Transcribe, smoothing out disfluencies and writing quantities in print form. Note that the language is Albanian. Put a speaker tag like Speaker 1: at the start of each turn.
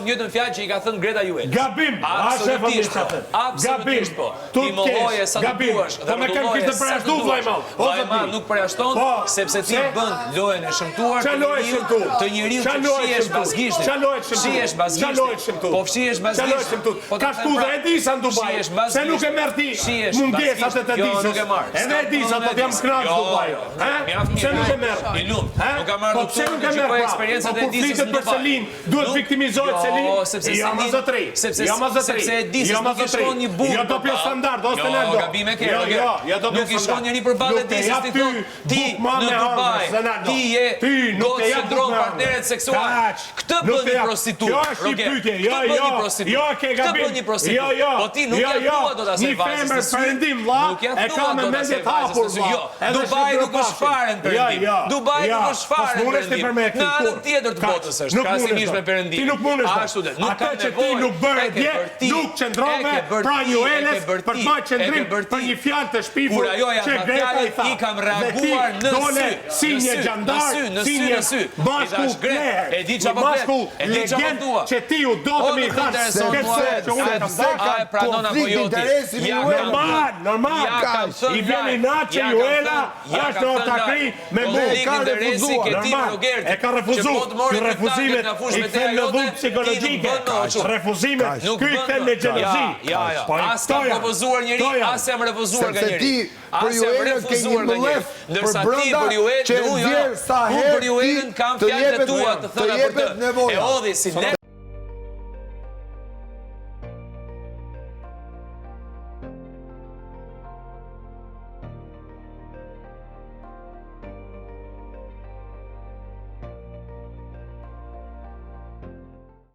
Speaker 1: të njëjtën fjalë që i ka thënë Greta Juelës.
Speaker 2: Gabim,
Speaker 1: Absolutisht po. Absolutisht po. Ti mohoje sa të duash dhe
Speaker 2: po me kën
Speaker 1: rrotulloje
Speaker 2: kishte
Speaker 1: sa të
Speaker 2: përjashtu vllai
Speaker 1: duash.
Speaker 2: madh, o
Speaker 1: Vllai
Speaker 2: zotni.
Speaker 1: madh nuk përjashton
Speaker 2: Po,
Speaker 1: sepse ti
Speaker 2: pse?
Speaker 1: bën lojën e shëmtuar
Speaker 2: Ça
Speaker 1: të
Speaker 2: loje
Speaker 1: njeriut,
Speaker 2: shëmtuar?
Speaker 1: të njeriut
Speaker 2: Ça
Speaker 1: që
Speaker 2: loje
Speaker 1: fshihesh
Speaker 2: shëmtuar?
Speaker 1: mbas gishtit.
Speaker 2: Ça loje shëmtuar?
Speaker 1: Fshihesh mbas
Speaker 2: Ça loje
Speaker 1: gishtit.
Speaker 2: shëmtuar?
Speaker 1: Po fshihesh mbas
Speaker 2: Ça loje
Speaker 1: gishtit.
Speaker 2: shëmtuar?
Speaker 1: Po ta
Speaker 2: Ka
Speaker 1: them
Speaker 2: shku dhe
Speaker 1: prapë.
Speaker 2: Edisa në Dubai.
Speaker 1: Fshihesh mbas
Speaker 2: Pse nuk e
Speaker 1: gishtit.
Speaker 2: merr ti
Speaker 1: Fshihesh mbas
Speaker 2: mungesat e
Speaker 1: gishtit.
Speaker 2: të
Speaker 1: Jo,
Speaker 2: Edisës?
Speaker 1: nuk e marr.
Speaker 2: Edhe
Speaker 1: S'kam
Speaker 2: Edisa
Speaker 1: punë me
Speaker 2: do t'jam
Speaker 1: Edisën.
Speaker 2: kënaq
Speaker 1: Jo,
Speaker 2: Dubai.
Speaker 1: jo.
Speaker 2: Ë?
Speaker 1: Mjaft
Speaker 2: Pse
Speaker 1: mirë.
Speaker 2: nuk e merr?
Speaker 1: I lumt.
Speaker 2: Ë?
Speaker 1: Nuk ka marrë
Speaker 2: Po pse
Speaker 1: doktorën
Speaker 2: nuk
Speaker 1: të
Speaker 2: e merr
Speaker 1: gjykojë
Speaker 2: pra?
Speaker 1: eksperiencat
Speaker 2: Po
Speaker 1: e
Speaker 2: kur
Speaker 1: Edisës
Speaker 2: flitet
Speaker 1: në
Speaker 2: për
Speaker 1: Dubai.
Speaker 2: Selin, duhet
Speaker 1: Nuk-
Speaker 2: viktimizohet
Speaker 1: Jo,
Speaker 2: Selin?
Speaker 1: sepse
Speaker 2: Jo, ma
Speaker 1: Selin-
Speaker 2: zotri.
Speaker 1: sepse
Speaker 2: Jo, ma zotri.
Speaker 1: sepse Edisës
Speaker 2: Jo, ma
Speaker 1: nuk i
Speaker 2: zotri.
Speaker 1: shkon një burrë
Speaker 2: Jo dopio
Speaker 1: përballë.
Speaker 2: standard, o
Speaker 1: Jo,
Speaker 2: Stenaldo.
Speaker 1: gabim e ke,
Speaker 2: Jo,
Speaker 1: Roger.
Speaker 2: jo, jo dopio
Speaker 1: Nuk i shkon
Speaker 2: standard.
Speaker 1: njeri përballë
Speaker 2: Nuk te
Speaker 1: Edisës
Speaker 2: jap
Speaker 1: ti
Speaker 2: ty
Speaker 1: thotë ti
Speaker 2: buk ma
Speaker 1: në
Speaker 2: me hangër,
Speaker 1: Dubai,
Speaker 2: Stenaldo.
Speaker 1: ti je
Speaker 2: Ty nuk
Speaker 1: gocë
Speaker 2: te
Speaker 1: që
Speaker 2: jap buk
Speaker 1: ndron
Speaker 2: me hangër.
Speaker 1: partnerët seksual.
Speaker 2: Kaq.
Speaker 1: Këtë
Speaker 2: Nuk
Speaker 1: bën
Speaker 2: te
Speaker 1: një
Speaker 2: jap.
Speaker 1: prostitutë.
Speaker 2: Kjo është një
Speaker 1: Roger.
Speaker 2: pyetje. Jo,
Speaker 1: Këtë bën
Speaker 2: jo.
Speaker 1: një prostitutë.
Speaker 2: Jo, ke
Speaker 1: Këtë
Speaker 2: gabim.
Speaker 1: bën një prostitutë.
Speaker 2: Jo, jo.
Speaker 1: Po ti nuk
Speaker 2: Jo,
Speaker 1: ja
Speaker 2: jo.
Speaker 1: thua dot asaj
Speaker 2: Një
Speaker 1: vajzës
Speaker 2: femër
Speaker 1: në sy.
Speaker 2: perëndim, vlla,
Speaker 1: Nuk ja
Speaker 2: e
Speaker 1: thua
Speaker 2: ka me
Speaker 1: dot
Speaker 2: mendje
Speaker 1: asaj
Speaker 2: të
Speaker 1: vajzës
Speaker 2: hapur,
Speaker 1: në sy.
Speaker 2: vlla.
Speaker 1: Jo,
Speaker 2: Edhe
Speaker 1: Dubai nuk është
Speaker 2: shqipëropafshin.
Speaker 1: fare në
Speaker 2: Jo,
Speaker 1: perëndim.
Speaker 2: jo.
Speaker 1: Dubai
Speaker 2: Jo.
Speaker 1: nuk është fare
Speaker 2: Po
Speaker 1: në
Speaker 2: s'mundesh ti
Speaker 1: perëndim.
Speaker 2: për me e
Speaker 1: Në
Speaker 2: kthy
Speaker 1: anën
Speaker 2: kurrë.
Speaker 1: tjetër të
Speaker 2: Kaq.
Speaker 1: botës është,
Speaker 2: Nuk mundesh
Speaker 1: krahasimisht
Speaker 2: dot.
Speaker 1: me perëndimin.
Speaker 2: Ti nuk mundesh dot.
Speaker 1: Ashtu dhe, nuk
Speaker 2: Atë
Speaker 1: kam
Speaker 2: që ti
Speaker 1: nevojë.
Speaker 2: nuk bëre
Speaker 1: E ke
Speaker 2: dje,
Speaker 1: bërë ti.
Speaker 2: nuk qëndrove
Speaker 1: E ke bërë
Speaker 2: pra
Speaker 1: ti, e
Speaker 2: Jueles
Speaker 1: ke bërë
Speaker 2: për
Speaker 1: ti,
Speaker 2: të marrë
Speaker 1: e
Speaker 2: qëndrim
Speaker 1: ke bërë
Speaker 2: për
Speaker 1: ti.
Speaker 2: një fjalë të shpifur
Speaker 1: Kur ajo ja
Speaker 2: që
Speaker 1: tha
Speaker 2: Greta i
Speaker 1: fjalën,
Speaker 2: tha.
Speaker 1: i kam
Speaker 2: Dhe ti
Speaker 1: reaguar në
Speaker 2: dole
Speaker 1: sy,
Speaker 2: si
Speaker 1: në
Speaker 2: një
Speaker 1: sy,
Speaker 2: gjandar,
Speaker 1: në sy, në
Speaker 2: si
Speaker 1: sy,
Speaker 2: një
Speaker 1: në sy. I
Speaker 2: mashkull
Speaker 1: thash, Gret,
Speaker 2: pleher,
Speaker 1: e di
Speaker 2: një
Speaker 1: çfarë po flet,
Speaker 2: mashkull
Speaker 1: e di çfarë po
Speaker 2: legend
Speaker 1: thua.
Speaker 2: që ti u
Speaker 1: O,
Speaker 2: dotëm i
Speaker 1: nuk më
Speaker 2: thash
Speaker 1: intereson
Speaker 2: se
Speaker 1: mua,
Speaker 2: se që unë e kam
Speaker 1: sepse
Speaker 2: dashur.
Speaker 1: a e pranon apo
Speaker 3: konflikt
Speaker 1: jo ti.
Speaker 3: interesi me
Speaker 1: Ja
Speaker 3: Juelën.
Speaker 1: kam
Speaker 2: Normal,
Speaker 1: thënë,
Speaker 2: normal.
Speaker 1: ja kam thënë
Speaker 2: I vjen
Speaker 1: live,
Speaker 2: inat që
Speaker 1: ja kam
Speaker 2: Juela
Speaker 1: thënë, ja
Speaker 2: është
Speaker 1: kam
Speaker 2: në
Speaker 1: thënë
Speaker 2: ortakri
Speaker 1: live.
Speaker 2: me mua.
Speaker 1: Konflikt
Speaker 3: Ka
Speaker 1: interesi
Speaker 3: refuzuar.
Speaker 1: ke ti me
Speaker 2: Normal,
Speaker 1: Rogertin,
Speaker 2: e ka refuzu.
Speaker 1: që po të mori
Speaker 2: Ky
Speaker 1: dy tanket
Speaker 2: refuzimet
Speaker 1: nga fushë
Speaker 2: i
Speaker 1: me
Speaker 2: kthen
Speaker 1: teja
Speaker 2: në
Speaker 1: jote,
Speaker 2: dhunë
Speaker 1: ti nuk
Speaker 2: psikologjike.
Speaker 1: bën më, o çun.
Speaker 2: Refuzimet,
Speaker 1: Nuk
Speaker 2: ky i
Speaker 1: bën
Speaker 2: kthen
Speaker 1: më.
Speaker 2: në xhelozi.
Speaker 1: Ja, ja, ja.
Speaker 2: Po,
Speaker 1: As
Speaker 2: këto
Speaker 1: kam
Speaker 2: janë.
Speaker 1: propozuar njeri,
Speaker 2: Këto janë.
Speaker 1: as jam refuzuar nga
Speaker 3: Sepse
Speaker 1: njeri.
Speaker 3: ti për
Speaker 1: As jam
Speaker 3: Juelën ke një
Speaker 1: refuzuar nga njeri.
Speaker 3: mllef
Speaker 1: Ndërsa ti
Speaker 3: përbrenda
Speaker 1: për Juelën,
Speaker 3: që
Speaker 1: unë jo,
Speaker 3: nxjerr sa
Speaker 1: unë
Speaker 3: herë
Speaker 1: për Juelën
Speaker 3: ti
Speaker 1: kam
Speaker 3: të
Speaker 1: fjalët e
Speaker 3: jepet
Speaker 1: tua të
Speaker 3: të
Speaker 1: thëna për
Speaker 3: jepet
Speaker 1: të.
Speaker 3: nevoja.
Speaker 1: E hodhi si lek.